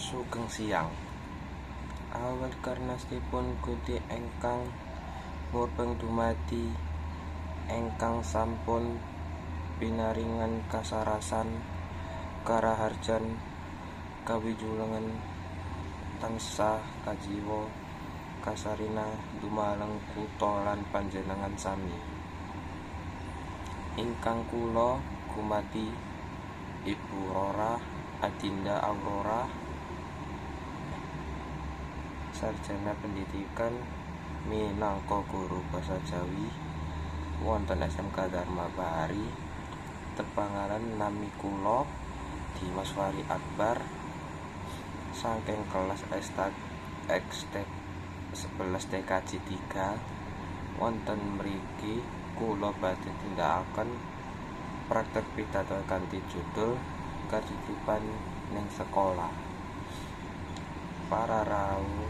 Sugeng siang. Awit karnastipun Gusti ingkang murbeng dumadi ingkang sampun pinaringan kasarasan karaharjan kawilujengan tansah kajiwa kasarina dumateng kutha lan panjenengan sami. Ingkang kula gumati Ibu Rora Adinda Aurora, Sarjana Pendidikan minangka guru basa Jawi wonten SMK Dharma Bahari. Tepangalan nami kula Dimas Fahri Akbar saking kelas XT 11 TKJ 3. Wonten mriki kula badhe tindakaken praktek pidato kanthi judul Katertiban ning Sekolah. Para rawuh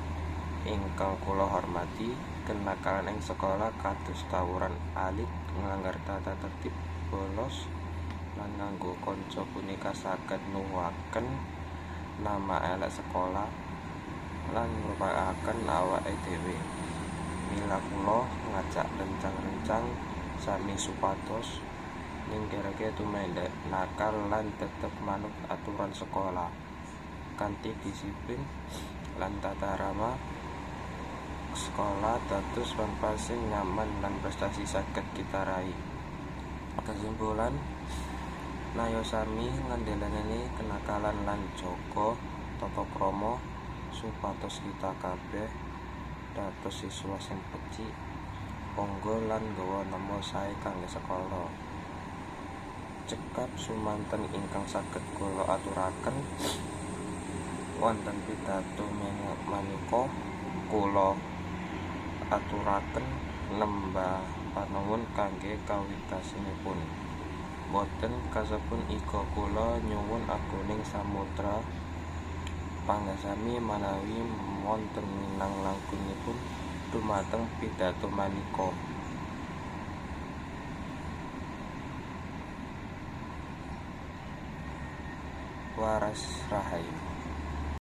ingkang kula hormati, kenakalan ing sekolah kados tawuran alit, nglanggar tata tertib, bolos, lan nganggo kanca punika saged nuwuhaken nama elek sekolah lan ngrupakaken awake dhewe. Mila kula ngajak rencang-rencang sami supados nyingkirake tumindak nakal lan tetep manut aturan sekolah kanthi disiplin lan tata krama. Sekolah dados papan sing nyaman lan prestasi saged kita raih. Kesimpulan, nayo sami ngandeleni kenakalan lan jaga tata krama supados kita kabeh dados siswa sing becik, bangga lan nggawa nama sae kangge sekolah. Cekap sumanten ingkang saged kula aturaken wonten pidato manika kula aturaken nembah panuwun kangge kawigasenipun. Boten kasebut iga kula nyuwun aguning samudra panggah manawi wonten minang langkungipun dumateng pidato manika. Waras Rahayu.